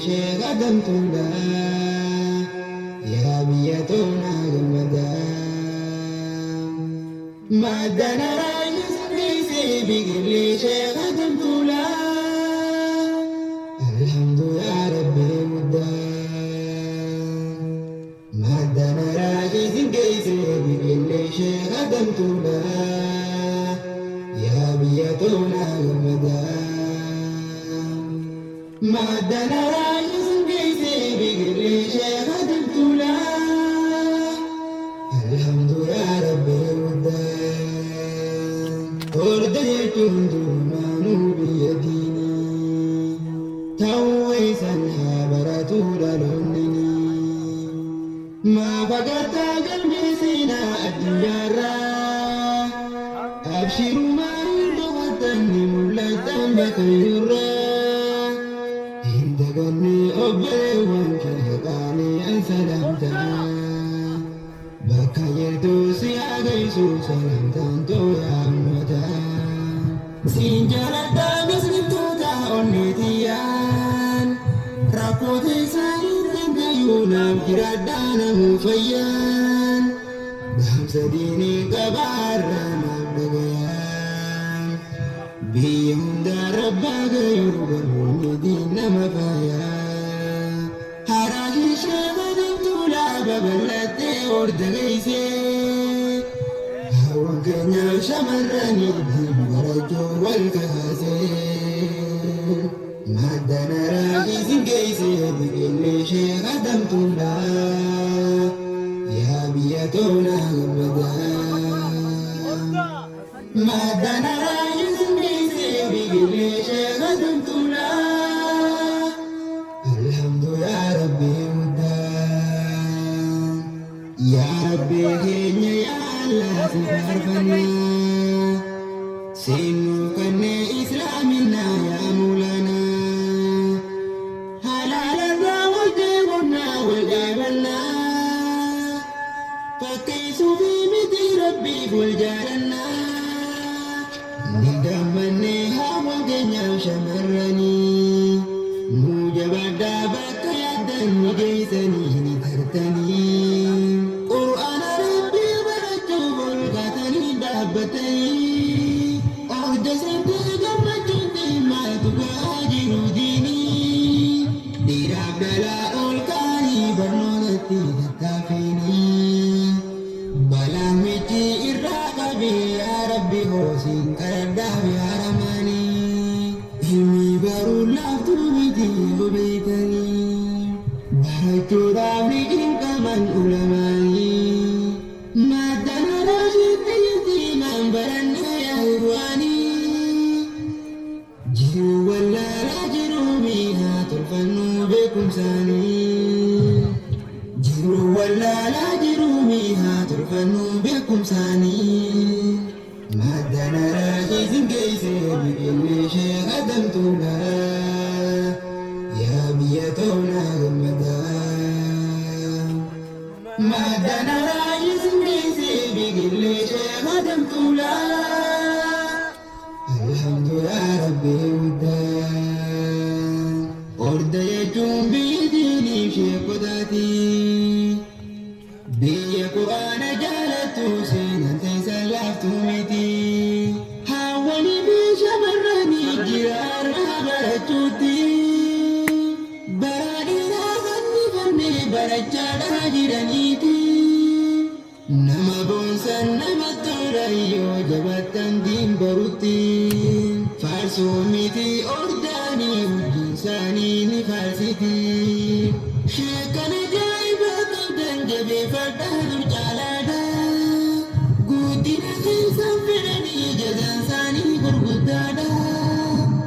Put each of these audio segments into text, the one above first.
sheekh Adam Tuulaa yaa biyya toonaa gammadaa. Maddana raayis geessee biqillee sheekh Adam Tuulaa alhamdu yaa rabbi guddaa. Maddana raayis geessee biqillee sheekh Adam Tuulaa yaa biyya toonaa gammadaa. Maddana raayis geessee biqillee sheekh Adam Tuulaa alhamdu yaa rabbi guddaa. Horda jechuun durumaanuu biyya diinii ta'uu eessan haa baratuu dhaloonni. Maa fagaataa galmee seenaa addunyaarraa abshirumaa hin boqotan ni mul'atan bakayyurraa. Hin daganne obboleewwan kee qaalii an salaamtaa. Bakka jirtu si haa geessu salamtaan tooya ummataa. Siin jaaladhaa muslimtoota onneetiyyaan rakkoo teessanii danda'uu naaf jiraadhaa namuu fayyaan. Dhaamsa diinii qabaarraa naaf dhagayaan. Biyya hundaa rabbaa gayuu barnoonni diin nama faayaa. Haraa ishee badamtuulaa babal'attee horda geessee. Hawwan keenyaaf shamarranii diin barachuu wal kaasee. Maddana raayis geessee biqillee sheekh Adam Tuulaa yaa biyya toonaa gammadaa. Maddana raayis geessee biqillee sheekh Adam Tuulaa alhamdu yaa rabbi guddaa. Yaa rabbi keenya yaa Allah si faarfannaa. Seenuu kanneen islaaminaa yaa Maulanaa. Halaalarraa wal deebonnaa wal dhaabannaa. Fakkeessuu fi miti rabbiif wal jaalannaa. Ni gammannee hawan keenyaaf shamarranii. Nuu jabaadhaa bakka yaaddan ni geessanii ni tartanii. Qur'aana rabbii barachuuf ol kaatanii dhaabbatanii. Orda seentee gammachuun deemaatu ga'aa jiru diinii. Dhiiraaf dhalaa ol kaanii barnootatti tattaafini. Balaa michi irraa qabee yaa rabbi hoosiin kadhadhaaf yaa ramaanii. Ilmi baruu laaftuu miti yoo beektanii. Barachuudhaaf ni cinqaman ulamaanii. Maddana raashitti yatiimaan barannee yaa ikhwaanii. Jiruu wallaalaa jiruu miidhaa tolfannuu beekumsaanii. Jiruu wallaalaa jiruu miidhaa tolfannuu beekumsaanii. Maddana raayis geessee biqillee sheekh Adam Tuulaa yaa biyya toonaa gammadaa. Maddana raayis geessee biqillee sheekh Adam Tuulaa alhamdu yaa rabbi guddaa. Horda jechuun biyya diiniif sheekotaati. Biyya quraana jaalattu seenaan teessan laaftuu miti. Hawwanii fi shamarranii jiraarraa barachuutti. Bara dheeraa fannifannee barachaadhaa jiraniiti. Nama boonsan nama tola yoo jabaattan diin barutti. Faarsoo miti ordaanii wajjin isaanii ni faarsiti. Sheekan ajaa'iba qabdan jabeeffadhaa dur caalaadha. Guddina keessan fedhanii jazaan isaanii gurguddaadha.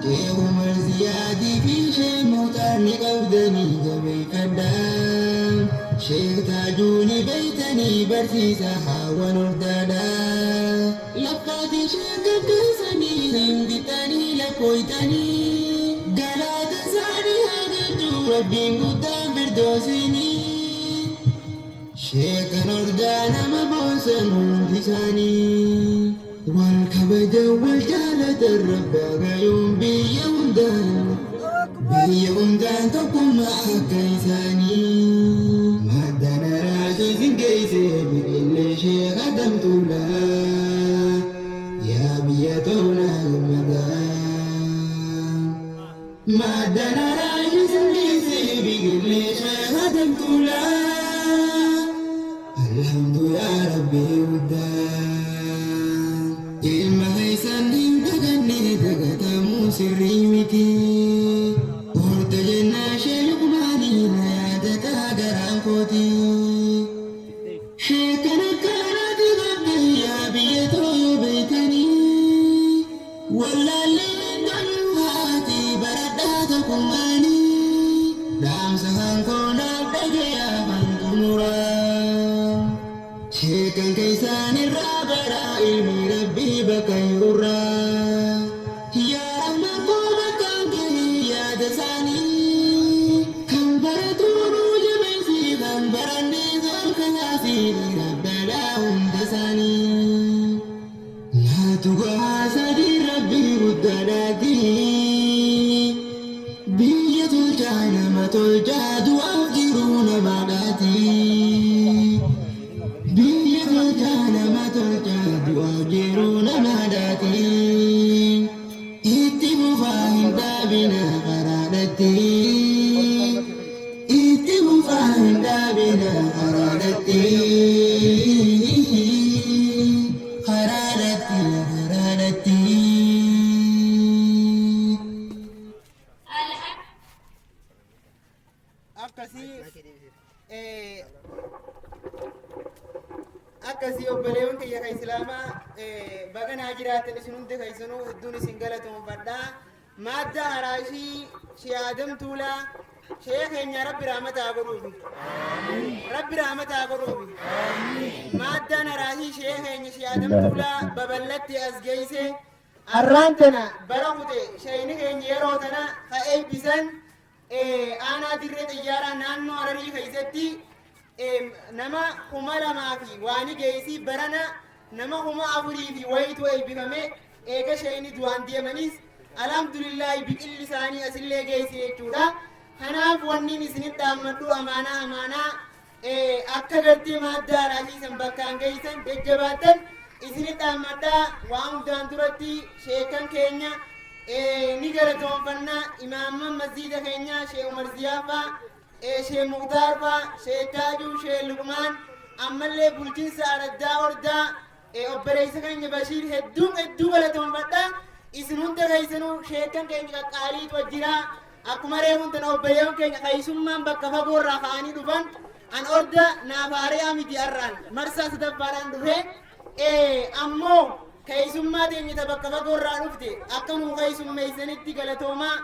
Sheekh Umar Ziyaadii fi Sheekh Muhtaar ni qabdanii jabeeffadhaa. Sheekh Taajuuni beeytanii barsiisa hawan hordaadha. Laffaati sheekh keessanii hin bitanii lakkooytanii. Galaata isaanii haa galchuu rabbiin guddaan firdoosinii. Sheekan hordaa nama boonsan hundi isaanii. Wal kabajan wal jaalatan rabbaa gayuun biyya hundaan. Biyya hundaan tokkummaa akka isaanii. Maddaan araashii sin geesse biqillee ishee qadamtuula. Yaa biyya toonaa gammadaa. Maddaan araashii sin geesse biqillee ishee qadamtuula. Alhamdu yaa Rabbi guddaa. Ilma keessan hin daganne dagatamuu sirrii miti. Horta jennaa ishee luqmaanii na yaadataa garaan kooti. Sheekan akkanaati qabdan yaa biyya too beektanii. Wallaalleen haati baradhaa tokkummaanii. Dhaamsa hankoo naaf dhagayaa hanqumuraa. Sheekan keessaan irraa baraa ilmi rabbii bakka jirurraa. Yaa Rahmaan koo bakkaan gahee yaada isaanii. Kan baratu nuu jabeessi kan barannee harka kaasee rabbalaa hunda isaanii. Naatu gahaa sadii rabbii guddaadhaati. Biyya tolchaa nama tolchaa du'aaf jiruu namaadhaati. Biyya tolchaa nama tolchaa du'aaf jiruu namaadhaati. Itti fufaa hin dhaabina karaadhatti. Itti fufaa hin dhaabina karaadhatti. Karaadhatti karaadhatti. Akkasii akkasii obboleewwan kiyya kan islaamaa baga naa jiraattan isin hundi keessanuu hedduun isin galatoomfadha. Maadda Araashii Shee Adam Tuulaa shee keenya Rabbi rahmataa godhuufi. Rabbi rahmataa godhuufi. Maaddaan Araashii shee keenya Shee Adam Tuulaa babal'atti as geesse. Arraan tana bara kute sheeyni keenya yeroo tana ka eebbisan aanaa Dirree Xiyyaaraa naannoo Hararii keessatti nama 2000 fi waani geessi barana nama 4000 fi wayitu eebbifame. Eega sheeyni du'aan deemanis alhamdulillahi biqilli isaanii asillee geessi jechuudha. Kanaaf wanniin isinit dhaammadhu amaanaa amaanaa akka gartee maaddaa araashiisan bakkaan geessan jajjabaattan isinit dhaammadha. Waan hundaan duratti sheekan keenya ni galatoonfanna, imaamman masjiida keenya Shee Umar Ziyaafaa, Shee Muktaar faa, Shee Taajuu, Shee Luqmaan, ammallee bulchiinsa araddaa Ordaa obboleessa keenya Bashiir hedduun hedduu galatoonfadha. Isin hunda keessanuu sheekan keenya qaqqaaliitu jira. Akkuma reefuun tana obboleewwan keenya keessummaan bakka fagoorraa ka'anii dhufan an orda naaf haari'aa miti arraan marsaa sadaffaadhaan dhufe ammoo keessummaa teenya ta bakka fagoorraa dhufte akka nuu keessummeessanitti galatoomaa.